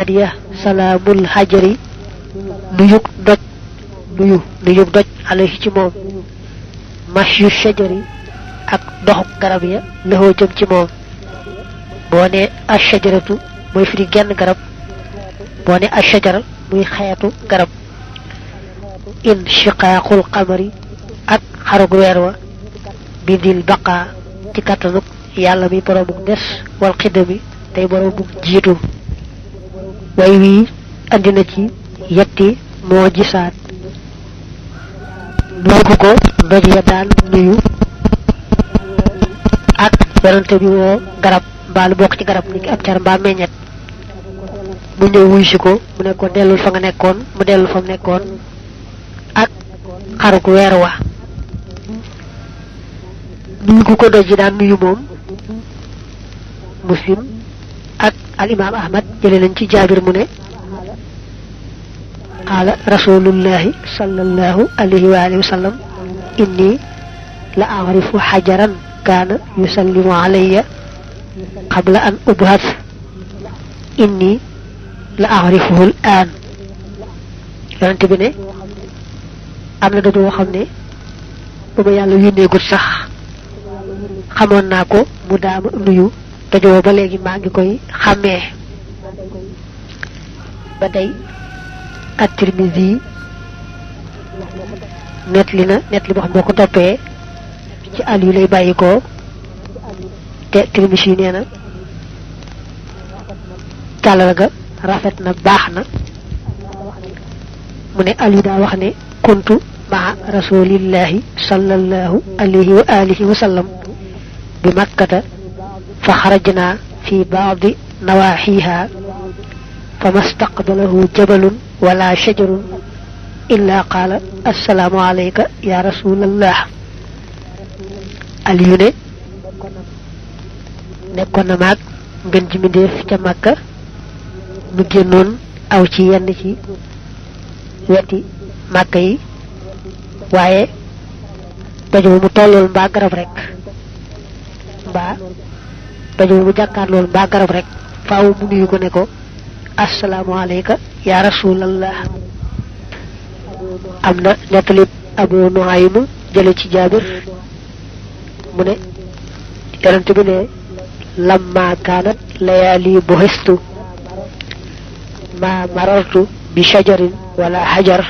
hadiya salamul hajari nuyuk doj alayhi ci mom mashyu shajari ak doxuk garab ya lexoo jëm ci moom boo ne ashajaratu mooy firi genn garab boo ne ashajara muy xeetu garab in shiqaaqul qamari ak xarug weer wa bidil baqa ci kattanuk yàlla mi boromuk des wal xidami tey boromuk jiitu way wii andi na ci yetti moo gisaat nuyu ko doj ya daan nuyu ak yonante bi woo garab mbaa lu bokk ci garab ni ab car mbaa meññet mu ñëw wuy si ko mu ne ko dellul fa nga nekkoon mu dellu fa mu nekkoon ak xaruk weer wa nuyu ko doj yi daan nuyu moom muslim ak al imam ahmad jële nañ ci jaabir mu ne qaala rasulullahi sallallahu alayhi wa alihi wa sallam inni la a'rifu hajaran kaana yusallimu alayya qabla an ub'ath inni la a'rifuhu al-aan yonent bi ne am na dajoo xam ne ba ma yàlla yónneegut sax xamoon naa ko mu daama nuyu dajoo ba léegi maa ngi koy xàmmee ba tey at-Tirmidhi netli boo xam boo ko toppee ci àll yu lay bàyyi ko te Tirmidhi nee na càllala ga rafet na baax na mu ne àll yu daa wax ne kuntu maa rasulillahi sallallahu alayhi wa alihi wa sallam bi makkata fa xarajna fi baadi nawaxiha fa mastaqbalahu jabalun wala shajarun illa qaala assalaamu alayka ya rasulallah aliyu ne nekkoon na maag ngeen ji mindéef ca Makka nu génnoon aw ci yenn ci weti Makka yi waaye doj mu tollool mbaa garab rek mbaa doj mu jàkkaarlool mbaa garab rek faaw mu nuyu ko ne ko assalaamu alayka ya rasulallah am na nettali Abu Nuaym jële ci Jaabir mu ne yonent bi ne lamma kaanat layaali buhistu ma marartu bi shajarin wala hajar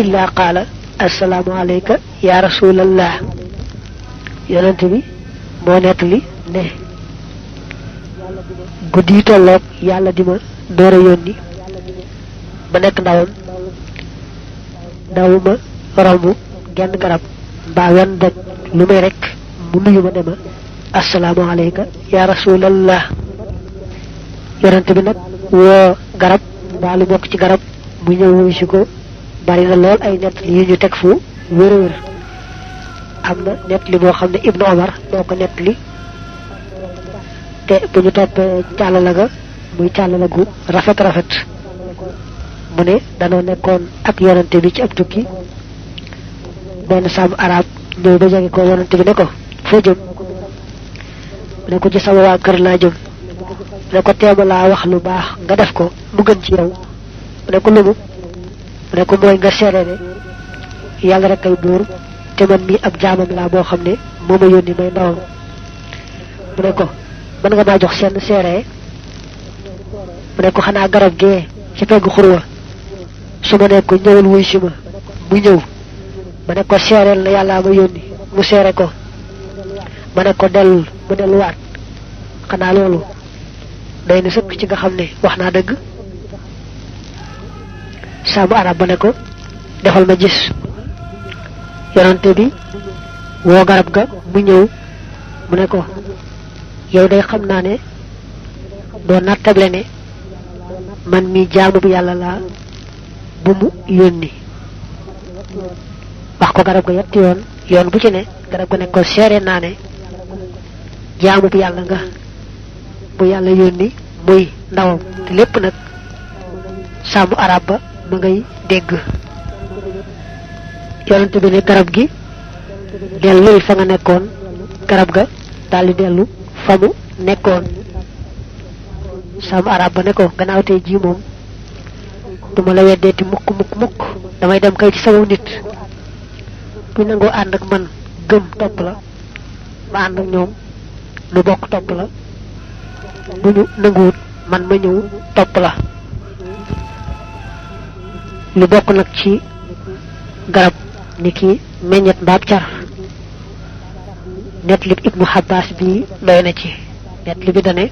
illa qaala assalaamu alayka ya rasulallah yonent bi moo nettali ne guddi yi tolloog yàlla di ma door a yónni ba nekk ndawam dawuma romb genn garab mbaa wenn doj lu may rek mu nuyu ma ne ma assalaamu alayka ya rasulallah yonent bi nag woo garab mbaa lu bokk ci garab mu ñëw wuyu si ko bari na lool ay nett li yu ñu teg fu wér a wér am na nett li boo xam ne Ibnu Omar moo ko nett li te bu ñu toppee càllala ga muy càllala gu rafet mu ne danoo nekkoon ak yonante bi ci ab tukki benn sàmm arab ñëw ba jege ko yonante bi ne ko foo jëm mu ne ko ci sama waa kër laa jëm mu ne ko teema laa wax lu baax nga def ko mu gën ci yow mu ne ko lumu mu ne ko mooy nga seede ne yàlla rek ay buur te man mii ab jaamam laa boo xam ne moo ma yónni may ndawam mu ne ko mën nga maa jox seen seere mu ne ko xanaa garab gee ci pegg xurwa su ma ne ko ñëwal wuy si ma mu ñëw ma ne ko seereel na yàllaa ma yónni mu seere ko ma ne ko dellul mu delluwaat xanaa loolu day na sëkk ci nga xam ne wax naa dëgg saamu arab ba ne ko defal ma gis yonante bi woo garab ga mu ñëw mu ne ko yow day xam naa ne doo nattable ne man mi jaamu bi yàlla laa bu mu yónni wax ko garab ga yetti yoon bu ci ne garab ga ne ko seere naa ne jaamu bi yàlla nga bu yàlla yónni muy ndawam te lépp nag sàmmu arab ba ma ngay dégg yonante bi ne garab gi dellul fa nga nekkoon garab ga daldi dellu fa mu nekkoon sam arab ba ne ko gannaaw tey ji moom duma la weddeeti mukk mukk mukk damay dem kay ci sama nit bu nangoo ànd ak man gëm topp la ma ànd ak ñoom lu bokk topp la bu ñu nanguwut man ma ñëw topp la lu bokk nag ci garab niki meññet mbaab car net li ibnu Abbas bi doy na ci net li bi dane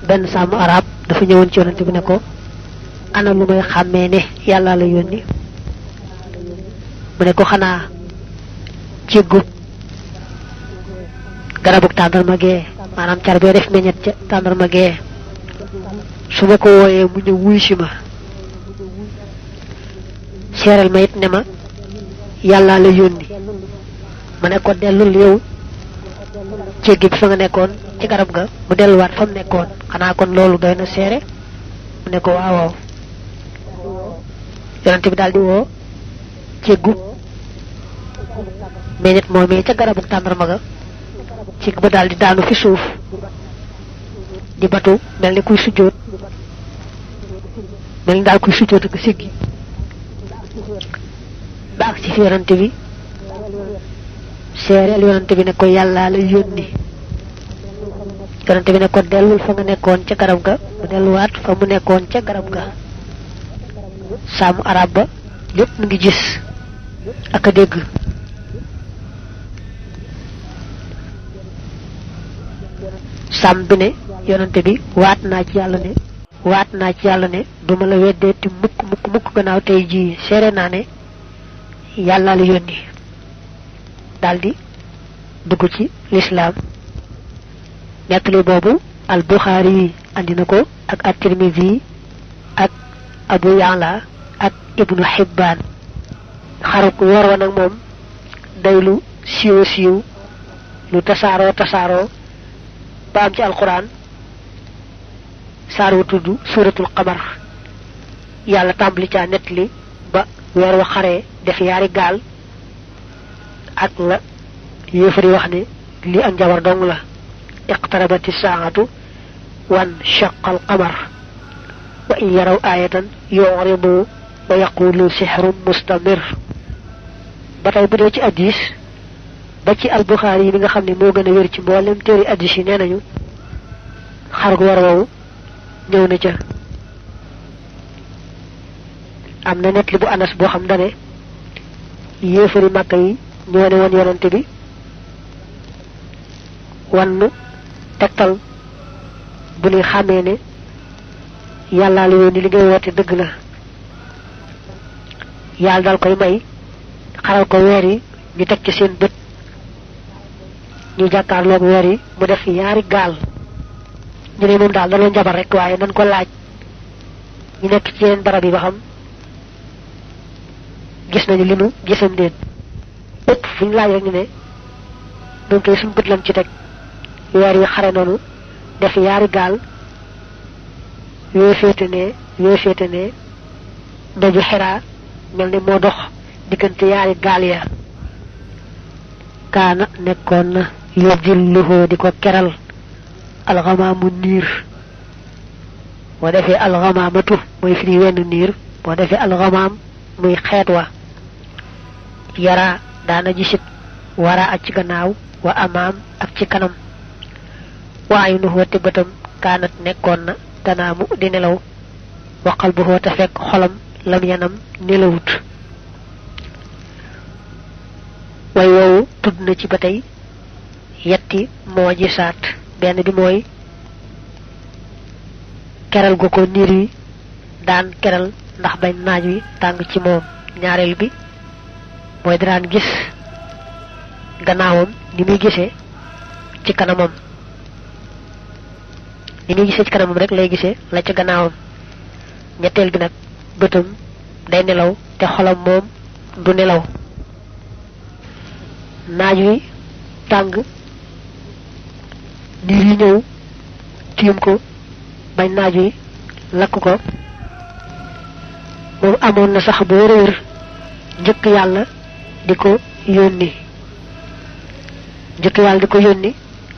benn sàmm arab dafa ñëwoon ci yonante bi ne ko ana lu may xàmmee ne yàlla la yónni mu ne ko xanaa ci gub garabuk tàndarma gee maanaam car bee def meññet ca tàndarma gee su ma ko wooyee mu ñëw wuy si ma seeral ma it ne ma yàlla la yónni ma ne ko dellul yow jéggi bi fa nga nekkoon ci garab ga mu delluwaat fa mu nekkoon xanaa kon loolu doy na seere mu ne ko waaw yonante bi daal di woo jéggu meññet moomee ca garabu tàndarma ga ci ba daal di daanu fi suuf di batu mel ni kuy sujjóot mel ni daal kuy sujjóot ak siggi baag ci fi yonante bi seereel yonante bi ne ko yàlla la yónni yonante bi ne ko dellul fa nga nekkoon ca garab ga mu delluwaat fa mu nekkoon ca garab ga saamu arab ba lépp mu ngi gis ak a dégg sàmm bi ne yonante bi waat naa ci yàlla ne duma la weddeeti mukk mukk mukk gannaaw tey jii seere naa ne yàlla la yónni daldi dugg ci lislaam nettali boobu al Buxaari yi andi na ko ak at-Tirmidhi ak Abu Ya'la ak Ibnu Hibbaan xaruk war wa nag moom day lu siiw siiw lu tasaaroo ba am ci alquran saar wu tudd suuratul qamar yàlla tàmbali caa nettali ba weer wa xaree def yaari gaal ak la yéefari wax ne lii ak njabar dong la iqtarabati saa'atu wan shaqal qamar wa in yaraw aayatan yu'ridu wa yaqulu sihrun mustamir ba tey bu dee ci addis ba ci al-Bukhari yi mi nga xam ne moo gën a wér ci mboolem téeri addis yi nee nañu xarug war woowu ñëw na ca am na net li bu Anas boo xam dane yéefari Màkka yi ñoo ne woon yonante bi wannu tegtal bu ñuy xàmmee ne yàllaa la yónni li ngay woote dëgg la yàlla dal koy may xaral ko weer yi ñu teg ci seen bët ñu jàkkaarloog weer yi mu def yaari gaal ñu ne moom daal danoo njabar rek waaye nan ko laaj ñu nekk ci yeneen barab yi ba xam gis nañu li nu gisam déet ëpp fu ñu laaj rek ñu ne moom koy suñu bët lam ci teg weer yi xare noonu def yaari gaal yoo féete ne ndoju Xiraa mel ni moo dox diggante yaari gaal ya kaana nekkoon na yudilluhu di ko keral alxamaamu niir boo defee alxamaamatu mooy firi wenn niir boo defee alxamaam muy xeet wa yara daana gisit wara ak ci gannaaw wa amaam ak ci kanam wa aynuhu te bëtam kaanat nekkoon na tanaamu di nelaw wa qalbuhu te fekk xolam lam yanam nelawut way woowu tudd na ci ba tey yetti moo ji saat benn bi mooy keral gu ko niir yi daan keral ndax bañ naaj wi tàng ci moom ñaareel bi mooy daan gis gannaawam ni muy gisee ci kanamam rek lay gisee la ca gannaawam ñetteel bi nag bëtam day nelaw te xolam moom du nelaw naaj wi tàng niir yi ñëw tiim ko bañ naaj wi lakk ko moom amoon na sax boo réer njëkk yàlla di ko yónni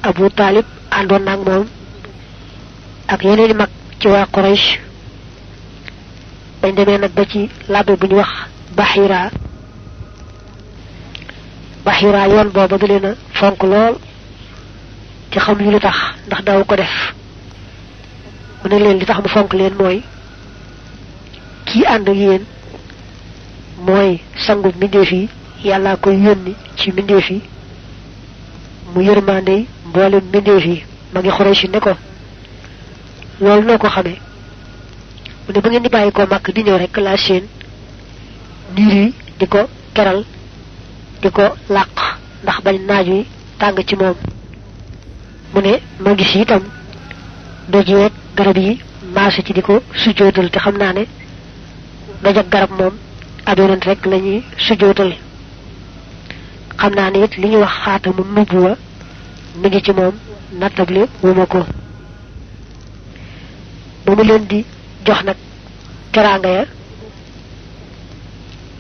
Abu Taalib àndoon nag moom ak yeneen mag ci waa Quraysh bañ demee nag ba ci labbe bu ñu wax Bahira yoon booba da leen a fonk lool ci xam ñu lu tax ndax daaw ko def mu ne leen li tax mu fonk leen mooy kii ànd ak yéen mooy sangu mbindeef yi yàllaa koy yónni ci mbindeef yi mu yërmande mboolem mbindeef yi ma ngi Quraysh ne ko loolu noo ko xamee mu ne ba ngeen di bàyyi ko màkk di ñëw rek laa seen niir yi di ko keral di ko làq ndax bañ naaj wi tàng ci moom mu ne ma gis itam doj yeeg garab yi maase ci di ko sujjootal te xam naa ne doj ak garab moom ab yonent rek la ñuy sujjootal xam naa ne it li ñuy wax xaatamu nubuwa mi ngi ci moom nattable wuma ko ba mu leen di jox nag teraanga ya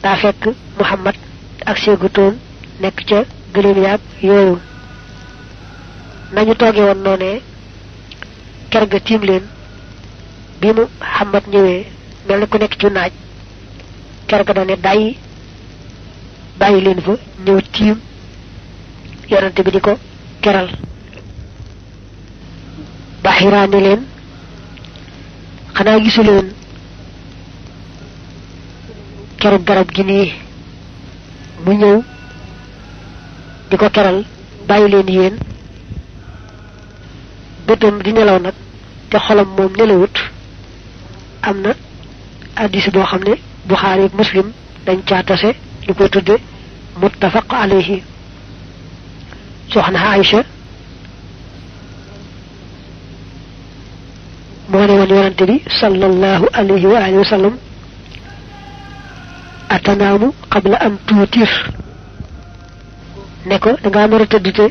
daa fekk Muhammad ak seegutoon nekk ca gëléem yaag yooyu nañu toogee woon noonee ker ga tiim leen bi Muhammad ñëwee mel na ku nekk ci naaj ker ga dane bàyyi leen fa ñëw tiim yonante bi di ko keral Bahira ne leen xanaa gisu leen keru garab gi nii mu ñëw di ko keral bàyyi leen yéen bëtam di nelaw nag te xolam moom nelawut am na hadiis boo xam ne Buxaari ak Muslim dañ caa tase ñu koy tudde muttafaq alayhi soxna Aïcha moo ne woon yonante bi sallallahu alayhi wa alihi wa sallam atanaamu qabla an tuutir ne ko dangaa nar a tëdd te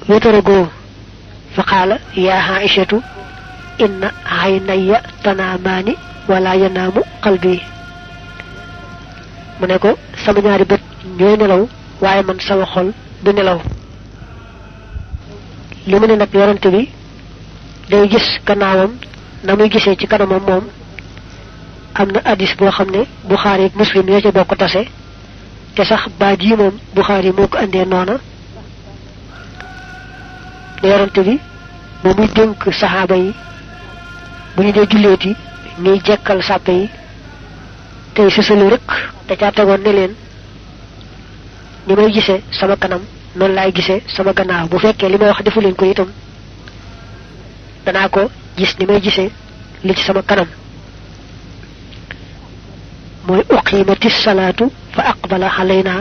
wétaragoo fa qaala yaa Aïchatu inna aynaya tanaamaani wala yanaamu qalbi mu ne ko sama ñaari bët ñooy nelaw waaye man sama xol du nelaw li mu ne nag yonante bi day gis gannaawam na muy gisee ci kanamam moom am na hadiis boo xam ne Buxaari ak Muslim yoo ca bokk tase te sax baat yi moom Buxaari moo ko andee noona ne yonante bi ba muy dénk saxaaba yi bu ñu dee julleeti ñuy jekkal sàppe yi tey sësalu rek da caa tegoon ne leen ni may gisee sama kanam noonu laay gisee sama gannaaw bu fekkee li may wax defu leen ko itam danaa ko gis ni may gisee li ci sama kanam mooy uqimati salaatu fa aqbala alayna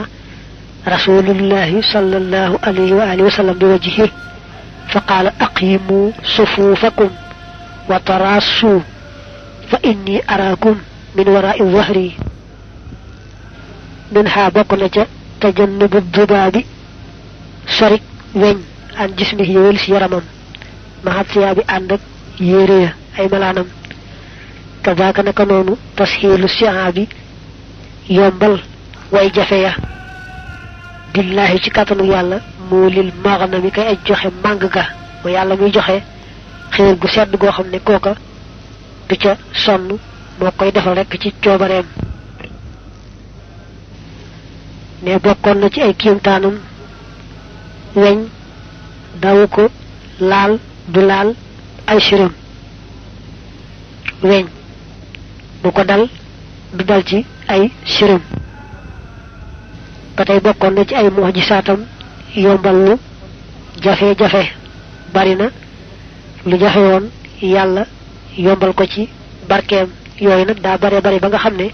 rasulullahi sallallahu alayhi wa alihi wa sallam bi wajhihi fa qaala aqimu sufufakum wa tarasu fa inni araakum min wara'i dhahri minha bokk na ca tajannubu dubaabi sorik weñ an jismihi wël si yaramam maxat siyaa bi ànd ak yére ya ay malaanam kazaaka naka noonu tasxiilu siaa bi yombal way jafe ya billaahi ci kàttanu yàlla moo lil maagna mi kay aj joxe màng ga ba yàlla muy joxe xéer gu sedd goo xam ne kooka du ca sonn moo koy defal rekk ci coobareem ne bokkoon na ci ay kiimtaanam weñ dawu ko laal du laal ay siram weñ bu ko dal du dal ci ay siram ba tey bokkoon na ci ay mu'jisaatam yombal lu jafe-jafe bari na lu jafe woon yàlla yombal ko ci barkeem yooyu nag daa bare ba nga xam ne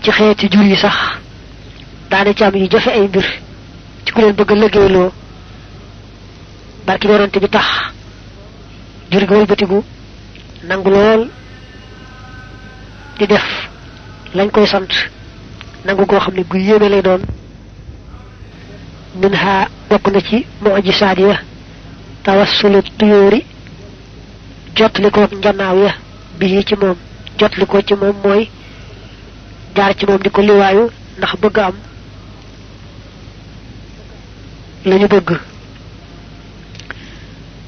ci xeeti jur yi sax daane ci am yu jafe ay mbir ci ku leen bëgg a liggéeyloo barki yonante bi tax jur gi wëlbatigu nangu lool di def lañ koy sant nangu goo xam ne gu yéeme lay doon min ha bokk na ci mu'jisaat ya tawassulu tuyóori jotli ko njanaaw ya bi ci moom jotli ko ci moom mooy jaar ci moom di ko liwaayu ndax bëgg am lañu bëgg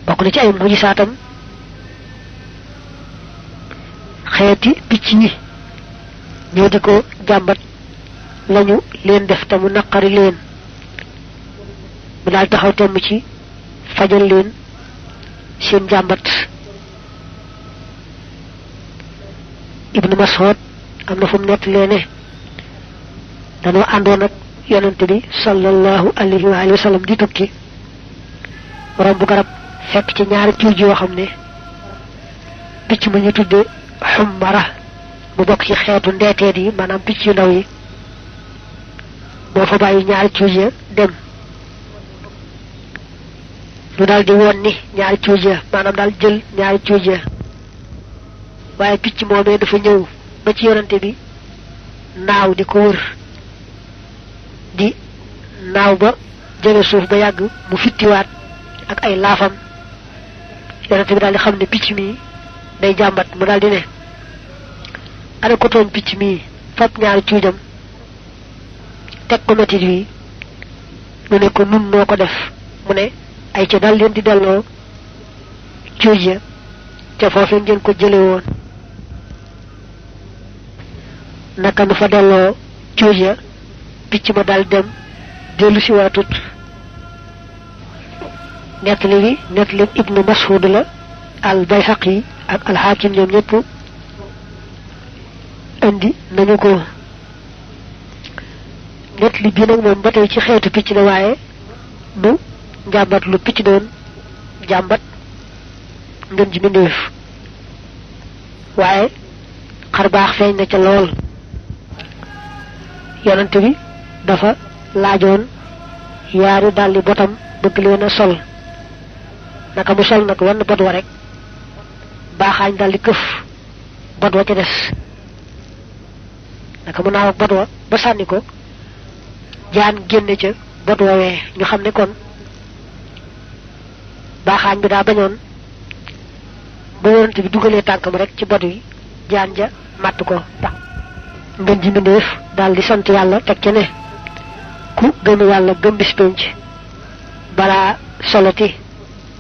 bokk na ci ay mu'jisaatam xeeti picc yi ñoo di ko jàmbat lañu leen def te mu naqari leen mu daal taxaw temm ci fajal leen seen jàmbat. Ibnu Mas'ud am na fu mu nettalee ne dañoo àndoon ak yonente bi sallallahu alayhi wa sallam di tukki romb garab fekk ci ñaari cuuj yoo xam ne picc mu ñu tudde xummara mu bokk ci xeetu ndeeteet yi maanaam picc yu ndaw yi moo fa bàyyi ñaari cuuj ya dem lu daal di woon ni ñaari cuuj ya maanaam daal jël ñaari cuuj ya waaye picc moomee dafa ñëw ba ci yonante bi naaw di ko wër di naaw ba jege suuf ba yàgg mu fittiwaat ak ay laafam yonante bi daal di xam ne picc mi day jàmbat mu daal di ne ana ko tooñ picc mi fab ñaari cuujam teg ko metit wi mu ne ko nun noo ko def mu ne ay ca dal leen di delloo cuuj ya ca foofee ngeen ko jële woon naka nu fa delloo cuuj ya picc ma daal dem dellu si waatut. nettali Ibnu Mas'ud la al Bayhaqi ak al Hakim ñoom ñëpp andi nañu ko. nettali bi nag moom ba tey ci xeetu picc la waaye du njàmbat lu picc doon jàmbat ngën ji mbindéef waaye xar baax feeñ na ca lool. yonante bi dafa laajoon yaari dalli botam bëgg leen a sol naka mu sol nag wenn bot wa rek baaxaañ daldi këf bot wa ca des naka mu naaw ak bot wa ba sànni ko jaan génne ca bot woowee ñu xam ne kon baaxaañ bi daa bañoon bu yonante bi dugalee tànkam rek ci bot wi jaan ja màtt ko tax ngën ji mbindéef daal di sant yàlla teg ca ne ku gëm yàlla gëm bis penc balaa soloti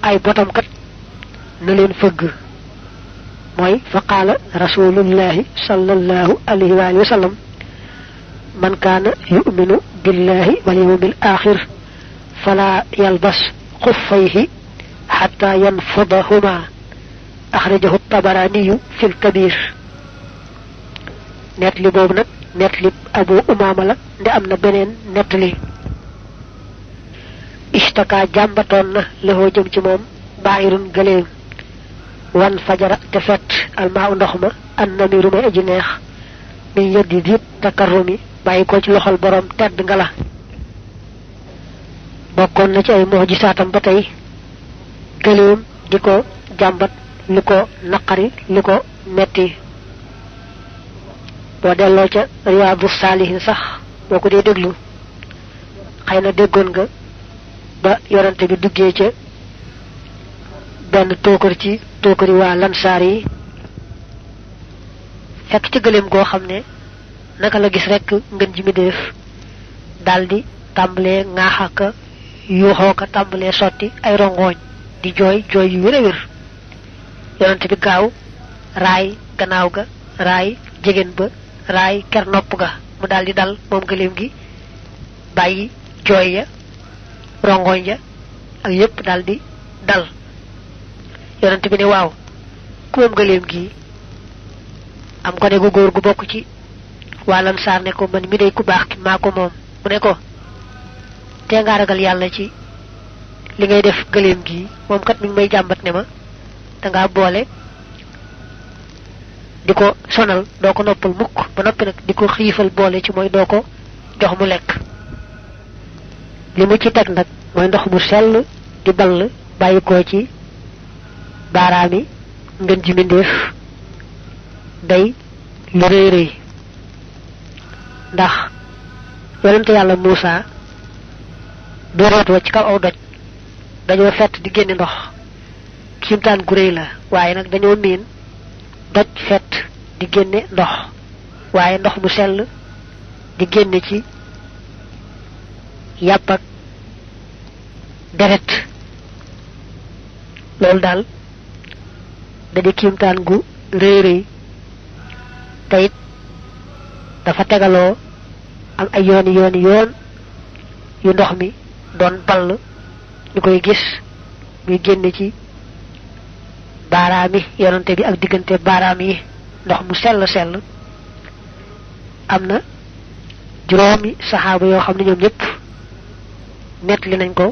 ay botam kat na leen fëgg mooy fa qaala rasulullahi sallallahu alayhi wa sallam man kaana yu'minu billahi wal yawmil axir fala yalbas xuffayhi xatta yanfudahuma axrajahu tabaraniyu fil kabir. nettali boobu nag nettali Abu Umaama la nde am na beneen nettali. istaka jàmbatoon na lëxoo jëm ci moom baayirun gëléem wan fajara te fett almaa u ndox ma an namiru may aji neex min yeddi diit takarrumi bàyyi ko ci loxol borom tedd nga la. bokkoon na ci ay mu'jisaatam ba tey gëléem di ko jàmbat li ko naqari li ko metti. boo delloo ca Riyaadu Saalihin sax boo ko dee déglu xëy na déggoon nga ba yorante bi duggee ca benn tookar ci tookari waa lansaar yi fekk ci gëléem goo xam ne naka la gis rekk ngën ji mi def daldi tàmbalee ŋaaxaka yuuxoo ka tàmbalee sotti ay rongoñ di jooy jooy yu wér a wér yorante bi gaaw raay gannaaw ga raay jigéen ba raay ker nopp ga mu daldi dal moom gëléem gi bàyyi jooy ya rongoñ ya ak yépp daldi dal. yonent bi ne waaw ku moom gëléem gi am ko ne gu góor gu bokk ci waa Lansaar ne ko man mi day ku baax ki maa ko moom mu ne ko tee ngaa ragal yàlla ci li ngay def gëléem gi moom kat mi ngi may jàmbat ne ma dangaa boole di ko sonal doo ko noppal mukk ba noppi nag di ko xiifal boole ci mooy doo ko jox mu lekk. li mu ci teg nag mooy ndox mu sell di ball bàyyi ko ci baaraami ngën ji mbindéef day lu rëy rëy ndax yonente yàlla Muusa dooreet wa ci kaw aw doj dañoo fett di génne ndox kiimtaan gu rëy la waaye nag dañoo miin doj fett di génne ndox waaye ndox mu sell di génne ci yàpp ak deret loolu daal da di kiimtaan gu rëy rëy tayit dafa tegaloo am ay yoon yu ndox mi doon ball ñu koy gis muy génn ci baaraami yonante bi ak diggante baaraam yi ndox mu sell am na juróomi saxaaba yoo xam ne ñoom ñëpp nettali nañ ko